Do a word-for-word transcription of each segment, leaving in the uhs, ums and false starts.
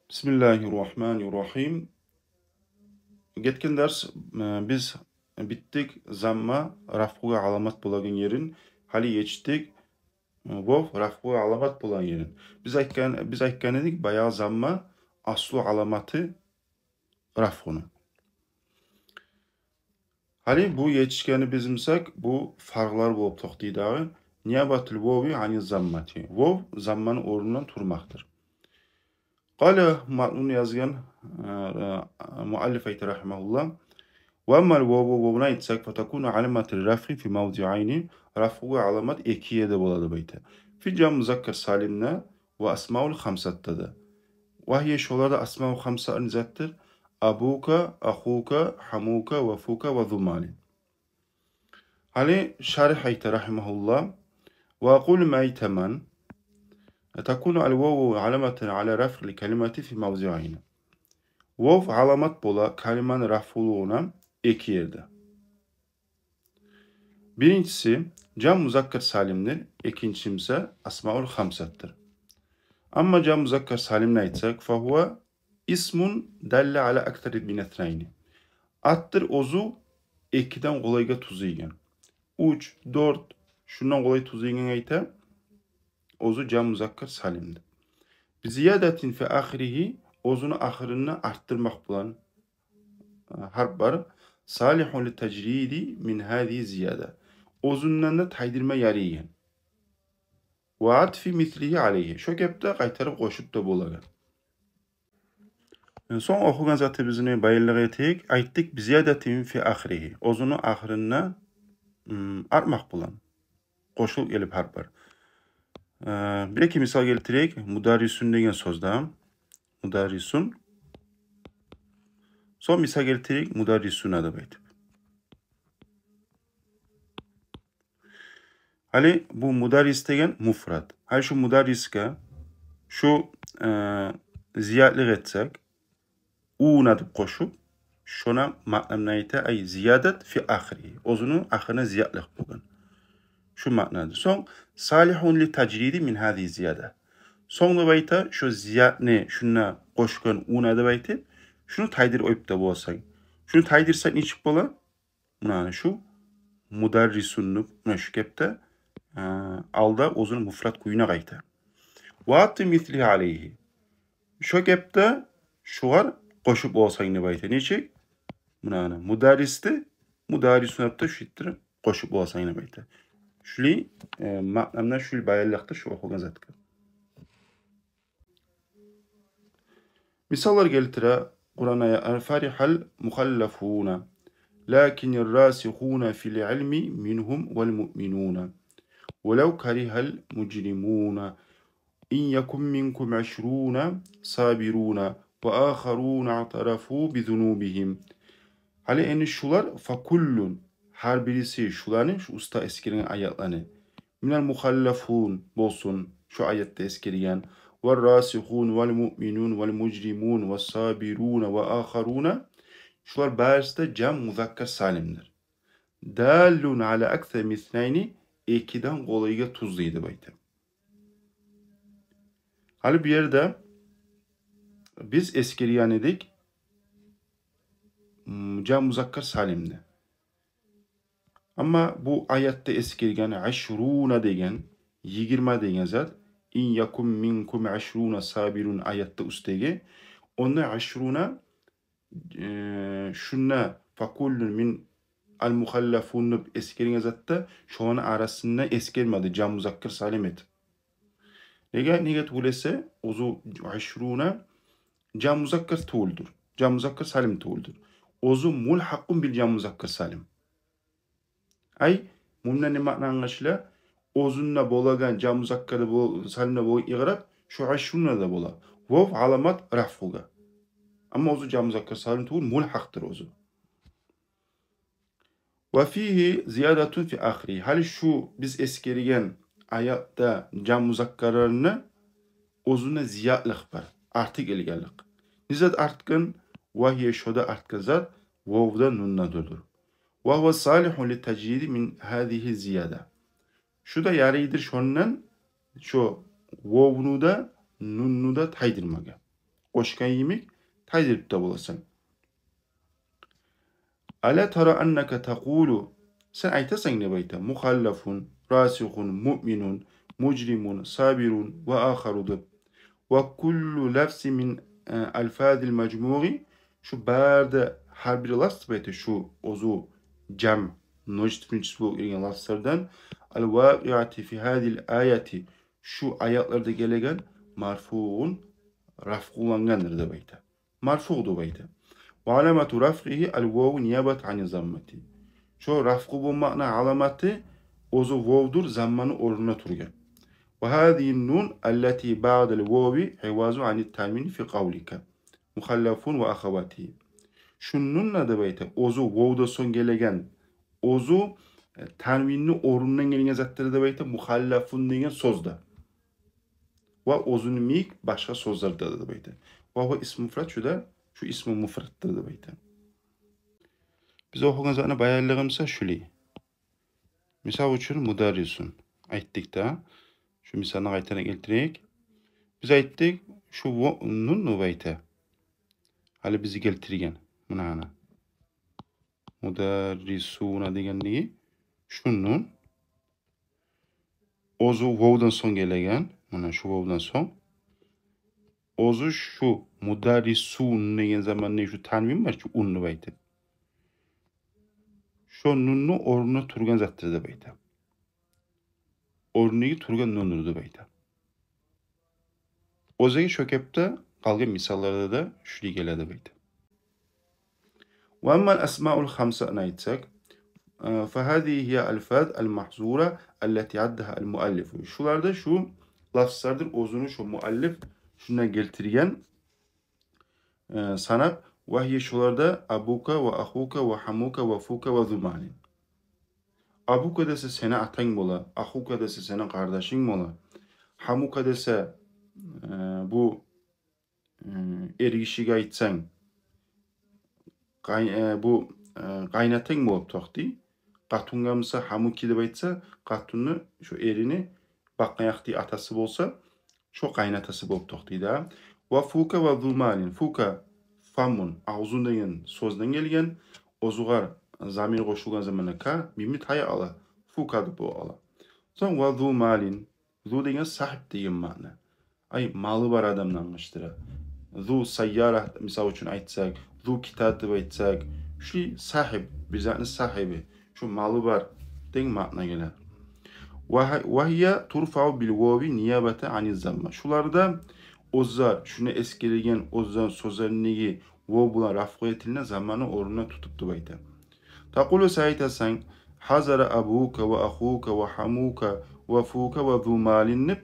Бисмиллагьи ррагьмани ррагьим. Гетген дарс, э, биз битдик замма рафгъугъа аламат болагъан ерин, гьали етишдик, э, вов рафгъугъа аламат болагъан ерин. Биз айтгъан, биз айтгъан эдик, баягъы замма аслу аламаты рафгъуну. Гьали бу етишгени биз, мисал, бу фаркълар болуп токътай дагъы. Ниябатул вови ани заммати. Вов замманы орнундан турмакъдыр. Къала, матнуну язгъан, э, э, муаллиф айта, рагьимагьуллагь: ва аммал вову, вовну айтсакъ, фатакуну аламатал рафгъи фи мавдиъайни, рафгъугъа аламат эки ерде бола деп айта. Фи жам музаккар салимда ва асмаул хамсатда да. Ва гьия, шолар да асмаул хамса не затдыр: абука, ахука, гьамука, вафука ва зумали. Гьали шаригь айта, рагьимагьуллагь: ва акъулу, мен айтаман, такунул вову аламатан ала рафгъил калимати фи мавдиъайни. Вов аламат бола калиманы рафгъулугъуна эки ерде. Биринчиси жам музаккар салимдир, экинчиси буса асмаул хамсатдыр. Амма жам музаккар салимни айтсакъ, фагьува исмун далла ала аксари мин иснайни. Атдыр оьзю экиден къолайгъа тюзюлген. Уьч, дёрт, шундан къолай тюзюлген айта, оьзю жам музаккар салимди. Би зиядатин фи ахиригьи, оьзюню ахырында артдырмакъ булан, э, гьарп бар. Салигьун ли тажриди мин гьазигьи зияда. Оьзюнден де тайдырма ярайгъан. Ва атфи мислигьи алайгьи. Шо кепде къайтарып къошуп да болагъан. Сонг охугъан затыбызны баянлыкъ этейик. Айтдыкъ, би зиядатин фи ахиригьи. Оьзюню ахырында, м, артмакъ булан. Къошулуп гелип гьарп бар. Э, бир-эки мисал гелтирейик. Мударрисун деген сёзде. Мударрисун. Сонг мисал гелтирейик, мударрисуна деп айтып. Гьали бу мударрис деген муфрат. Гьали шу мударрисге шу, э, зиятлыкъ этсек, уна деп къошуп, шону маънамны айта, ай зиядат фи ахири. Оьзюню ахырына зиятлыкъ болгъан. Шу маънады. Сонг салигьун ли тажриди мин гьазигьи зияда. Сонг деп айта, шу зиятны шунда къошгъан уна деп айтып, шуну тайдырып къоюп да болсанг. Шуну тайдырсанг нечик бола? Муна шу мударрисун деп, муна шу кепде, а, алда оьзюню муфрат кююне къайта. Ва атфи мислигьи алайгьи. Шо кепде шугъар къошуп болсанг деп айта. Нечик? Муна ана мударристи, мударрисун деп де шу итдирип къошуп болсанг деп айта. Шулай, э, маънамда шулай баянлыкъды шу охугъан затгъа. Мисаллар гелтире Къуран аятлар: фаригьал мухаллафуна, лакинир расихуна фил илми мингьум вал муъминуна, валав каригьал мужримуна, ин якун минкум ишруна сабируна ва ахаруна атарафу би зунубигьим. Гьали энни шулар, факуллун, гьар бириси шуланы, шу уьстде эсгерген аятланы, минал мухаллафун болсун, шу аятда эсгерген, вар расихун, вал муъминун, вал мужримун, вас сабируна ва ахаруна, шулар бариси де жам музаккар салимдир. Даллун ала аксар мин иснайни, экиден къолайгъа тюзлей деп айта. Гьали бу ерде биз эсгерген эдик, м, жам музаккар салимни. Амма бу аятда эсгерген ишруна деген, йигирма деген зат, ин якун минкум ишруна сабирун аятда уьстдеги, онда ишруна, э, шунда факуллун минал мухаллафун деп эсгерген затда, шоланы арасында эсгермеди жам музаккар салим этип. Неге, неге тюгюл эсе, оьзю ишруна жам музаккар тюгюлдюр. Жам музаккар салим тюгюлдюр. Оьзю мулгьакъун бил жам музаккар салим. Ай, мунда не маъна англашыла? Оьзюнде болагъан жам музаккарда бол-, салимде болагъан игъраб шу ишруна да бола. Вов аламат рафгъугъа. Амма оьзю жам музаккар салим тюгюл, мулгьакъдыр оьзю. Ва фигьи зиядатун фи ахири. Гьали шу биз эсгерген аятда жам музаккарланы оьзюнде зиятлыкъ бар, артыкъ гелгенлик. Не зат артгъан? Ва гьия, шо да артгъан зат, вовда нунда дюрдюр. Ва гьува салигьун ли тажриди мин гьазигьи зияда. Шу да ярайдыр шондан, шо вовну да, нунну да тайдырмагъа. къошгъан йимик тайдырып да боласан. Ала тара аннака такъулу, сен айтасан деп айта: мухаллафун, расихун, муъминун, мужримун, сабирун ва ахару деп. Ва куллу лафзин мин, э, алфазил мажмуъи, шу бары да гьар бир лафз деп айта, шу оьзю жам, множественный число гелген лафзлардан, ал вакъиати фи гьазил аяти, шу аятларда гелеген, марфуъун, рафгъулангъандыр деп айта. Марфуъ деп айта. Ва аламату рафгъигьи ал ваву ниябат ани заммати. Шо рафгъу болмакъны аламаты оьзю вовдур, замманы орнуна тургъан. Ва гьазигьи нун аллати баъдал вави ивазу ани танвини фи къавлика мухаллафун ва ахаватигьи. Шу нун да деп айта, оьзю вовдан сонг гелеген, оьзю, э, танвинни орнундан гелген затдыр деп айта мухаллафун деген сёзде. Ва оьзюню йимик башгъа сёзлерде де деп айта. Ва гьува исму муфрад, шу да, шу исму муфраддыр деп айта. Биз охугъан затны баянлыгъы буса шулай. Мисал учун, мударрисун айтдыкъ да, шу мисалны къайтарып гелтирейик. Биз айтдыкъ, шу во-, нун деп айта. Гьали биз гелтирген, муна ана. Мударрисуна дегендеги шу нун оьзю вовдан сонг гелеген, муна шу вовдан сонг. Оьзю шу мударрисун деген заманда шу танвин бар чы, ун деп айтып. Шо нунну орнуна тургъан затдыр деп айта. Орнуна тургъан нундур деп айта. Оьзге шо кепде къалгъан мисалларда да шулай геле деп айта. Ва аммал асмаул хамса аны айтсакъ, э, фагьазигьи гьия алфаз ал махзура аллати аддагьа ал муаллифу. Шулар да шу лафзлардыр, оьзюню шу муаллиф шунда гелтирген, э, санап, ва гьия, шулар да абука ва ахука ва гьамука ва фука ва зу малин. Абука десе сени атанг бола, ахука десе сени къардашынг бола. Гьамука десе, э, бу, э, эргишиге айтсанг, къай-, э, бу, э, къайнатанг болуп токътай. Къатынгъа буса гьамуки деп айтса, къатынны, шо эрини бакъгъан якъдагъы атасы болса, шо къайнатасы болуп токътай да. Ва фука ва зу малин. Фука, фамун, авзун деген сёзден гелген. Оьзюгер замир къошулгъан заманда ка, мими тая ала. Фука деп бола ала. Сонг ва зу малин. Зу деген сагьиб деген маъна. Ай, малы бар адамны англашдыра. Зу сайяра, мисал учун айтсакъ, зу китаб деп айтсакъ, шу сагьиб, бир затны сагьиби, шу малы бар деген маъна геле. Ва гьи-, ва гьия турфау бил вави ниябата ани замма. Шулар да оьзлер, шунда эсгерилген оьзлер сёзлериндеги вов булан рафгъу этилине, замманы орнуна тутуп деп айта. Такъулу, сен айтасан: гьазара абука ва ахука ва гьамука ва фука ва зу малин деп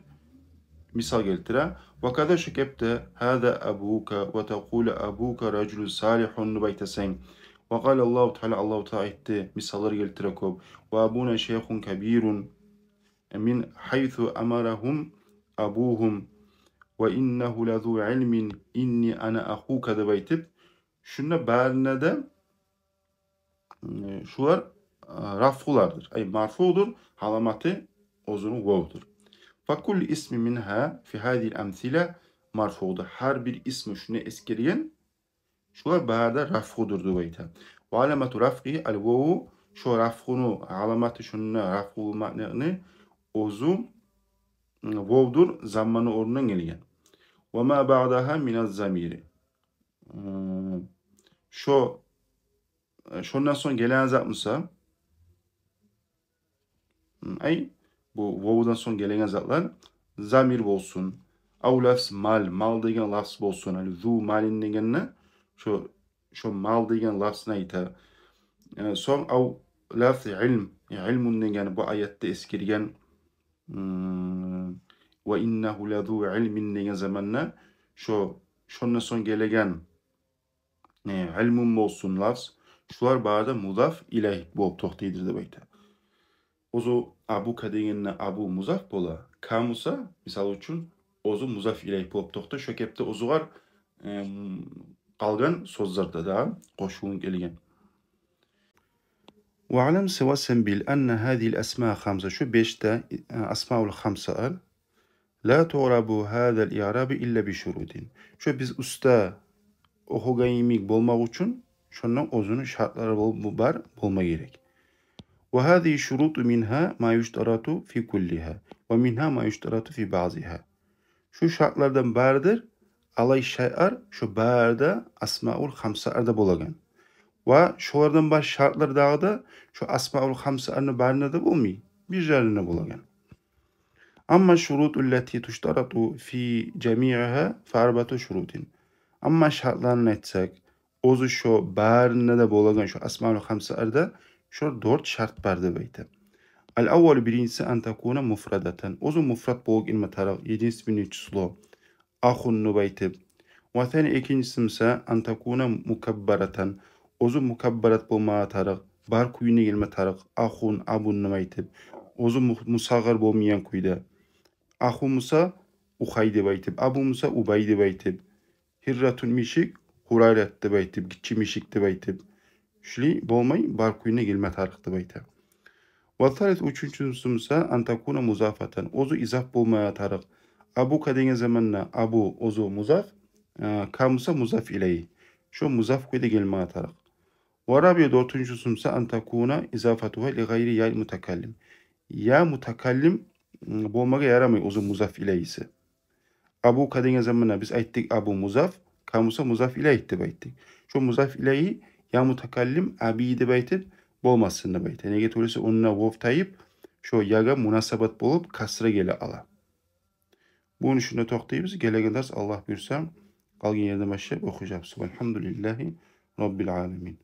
мисал гелтире. Ва каза шо кепде гьаза абука ва такъулу абука ражулун салигьун деп айтасан. Ва къала Аллагьу Таала, Аллагьу Таала айтды, мисаллар гелтире кёп. Ва абуна шайхун кабирун мин гьайсу амарагьум абугьум ва иннагьу лазу илмин инни ана ахука деп айтып, шунда барына да, э, шулар, э, рафгъулардыр. Ай, марфуъдур, аламаты оьзюню вовдур. Факуллу исми мингьа фи гьазигьил амсила марфуъдур. Гьар бир исму шунда эсгерген, шулар бары да рафгъудур деп айта. Ва аламату рафгъи ал ваву, шо рафгъуну аламаты, шунда рафгъу маънаны оьзю, м, вовдур, замманы орнундан гелген. Ва ма баъдагьа миназ замири. М, шо, э, шондан сонг гелеген зат буса, м, ай, бу вовдан сонг гелеген затлар, замир болсун, ав лафз мал, мал деген лафз болсун, али зу малин дегенде, шо, шо мал деген лафзны айта. Э, сонг ав лафз илм, э, илмун деген бу аятда эсгерген, м, ва иннагьу лазу илмин деген заманда, шо, шондан сонг гелеген, э, илмун болсун лафз, шулар бары да музаф илайгь болуп токътайдыр деп айта. Оьзю абука дегенде абу музаф бола, ка буса, мисал учун, оьзю музаф илайгь болуп токътай, шо кепде оьзюгер, эм, къалгъан сёзлерде де къошулуп гелген. Ва алам, сен бил, анна гьазигьил асма хамса, шу беш де, э, асмаул хамсалар, لا تعرب هذا الإعراب إلا بشروط. Шо биз уьстде охугъан йимик болмакъ учун шондан оьзюню шартлары бол-, бу бар болма герек. وهذه الشروط منها ما يشترط في كلها، ومنها ما يشترط في بعضها. Шу шартлардан бардыр алай шайлар, шо бары да асмаул хамсаларда болагъан. Ва шолардан бар шартлар дагъы да шо асмаул хамсаланы барында да болмай, бир жарында болагъан. أما الشروط التي تشترط في جميعها فأربعة شروط. Амма шартларын айтсакъ, оьзю шо барында да болагъан шо асмаул хамсаларда шо дёрт шарт бар деп айта. الأول, биринчиси, أن تكون مفردة. Оьзю муфрат болуп гелме тарыкъ, единственное число. Ахун деп айтып. والثاني, экинчиси буса, أن تكون مكبرة. Оьзю мукаббарат болмагъа тарыкъ, бар кюйде гелме тарыкъ. Ахун, абун деп айтып. Оьзю му-, мусагъгъар болмайгъан кюйде. Аху буса, ухай деп айтып. Абу буса, убай деп айтып. Гьирратун, мишик, гьурайрат деп айтып, гиччи мишик деп айтып. Шулай болмай, бар кюйде гелме тарыкъ деп айта. والثالث, уьчюнчюсю буса, أن تكون مضافة. Оьзю изаф болмагъа тарыкъ. Абука деген заманда абу оьзю музаф, э, ка буса музаф илайгьи. Шо музаф кюйде гелмеге тарыкъ. والرابع, дёртюнчюсю буса, أن تكون إضافتها لغير ياء المتكلم. Я мутакаллим, м, болмагъа ярамай оьзю музаф илайгьиси. Абука деген заманда биз айтдыкъ абу музаф, ка буса музаф илайгьи деп айтдыкъ. Шо музаф илайгьи я мутакаллим аби деп айтып болмасын деп айта. Неге тюгюл эсе онда вов тайып, шо ягъа мунасабат болуп касра геле ала. Бугюн шунда токътайбыз. Гелеген дарс, Аллагь буюрса, къалгъан ерден башлап охужакъбыз. والحمد لله رب العالمين.